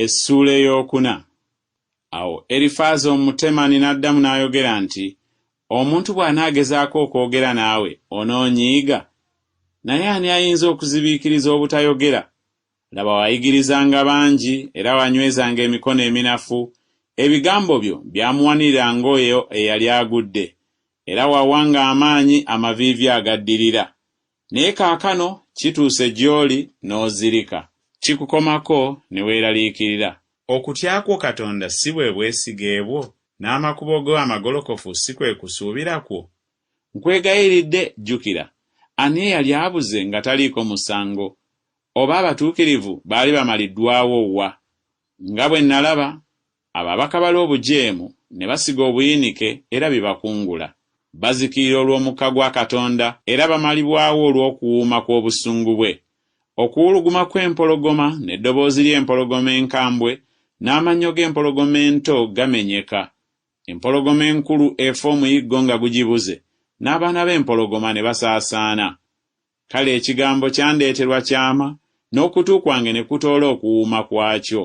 Essuula ey'okuna. Awo Erifaazi Omutemani n'addamu n'ayogera nti, Omuntu bw'anaagezaako okwogera naawe, onoonyiiga? Naye ani ayinza okuzibiikiriza obutayogera? Laba wayigirizanga bangi, era wanywezanga emikono eminafu, ebigambo byo byamuwaniriranga oyo eyali agudde, era wawanga amaanyi amaviivi agaddirira. Naye kaakano kituuse gy'oli n'ozirika. Kikukomako ne weeraliikirira. Okutya kwo Katonda si bwe bwesige bwo, n'amakubo go amagolokofu si kwe kusuubira kwo? Nkwegayiridde jjukira, ani eyali abuze nga taliiko musango? Oba abatuukirivu baali bamaliddwawo wa? Nga bwe nnalaba, Abo abakabala obujeemu ne basiga obuyinike era bye bakungula. Bazikirira olw'omukka gwa Katonda era bamalibwawo olw'okuwuuma kw'obusungu bwe. Okuwuluguma kw'empologoma n'eddoboozi ly'empologoma enkambwe n'amannyo g'empologoma ento gamenyeka. Empologoma enkulu efa omuyiggo nga gugibuze, n'abaana b'empologoma ne basaasaana. Kale ekigambo kyandeeterwa kyama, n'okutu kwange ne kutoola okuwuuma kwakyo.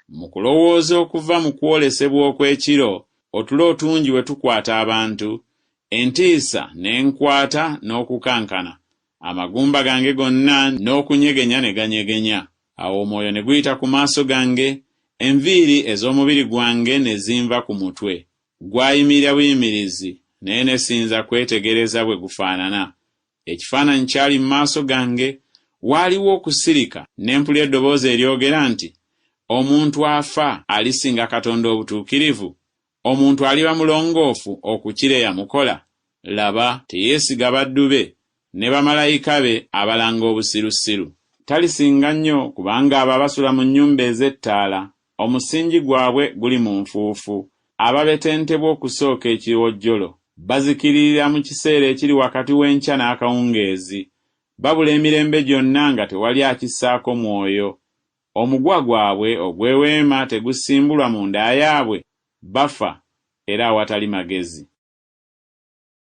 Mu kulowooza okuva mu kwolesebwa okw'ekiro, otulo otungi bwe tukwata abantu, entiisa n'enkwata n'okukankana, amagumba gange gonna n'okunyegenya ne ganyegenya. Awo omwoyo ne guyita ku maaso gange, enviiri ez'omubiri gwange ne zinva ku mutwe. Gwayimirira buyimirizi, naye ne siyinza kwetegereza bwe gufaanana. Ekifaananyi kyali mu maaso gange, waaliwo okusirika, ne mpulira eddoboozi eryogera nti, Omuntu afa alisinga Katonda obutuukirivu? Omuntu aliba mulongoofu okukira eyamukola? Laba, teyeesiga baddu be, ne bamalayika be abalanga obusirusiru. Talisinga nnyo, kubanga abo abasula mu nnyumba ez'ettaala Omusingi gwabwe guli mu nfuufu, ababetentebwa okusooka ekiwojjolo. Bazikiririra mu kiseera ekiri wakati w'enkya n'akawungeezi, babula emirembe gyonna nga tewali akissaako mwoyo. Omuguwa gwabwe ogw'eweema tegusimbulwa mu nda yaabwe? Bafa, era awatali magezi.